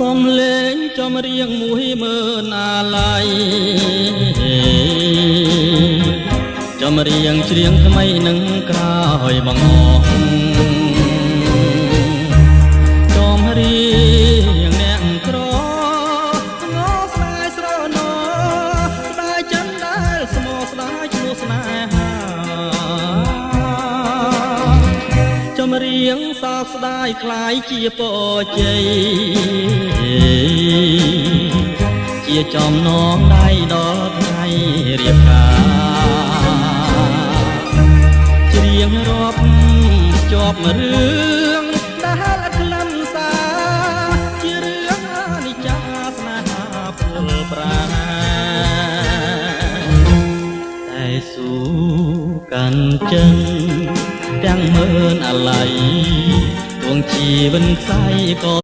សំលេងចំរៀងមួយមើណាល័យចំរៀងច្រៀងថ្មីនឹងក្រោយបងអស់ចំរៀងអ្នកក្រងស្ដាយស្រណស្ដាយចិនដែលស្មោស្ដាយឈ្មោះស្នេហាចំរៀងសោកស្ដាយคล้ายជាពរជ័យជាចំណងដៃដល់ថ្ងៃរៀបការច្រៀងរាប់ជាប់រឿងដែលខ្លឹមសារជារឿងអនិច្ចាស្នេហាពលប្រាតែស៊ូកាន់ចិនទាំងមើនអាល័យទួងជីវិនខ្សែក៏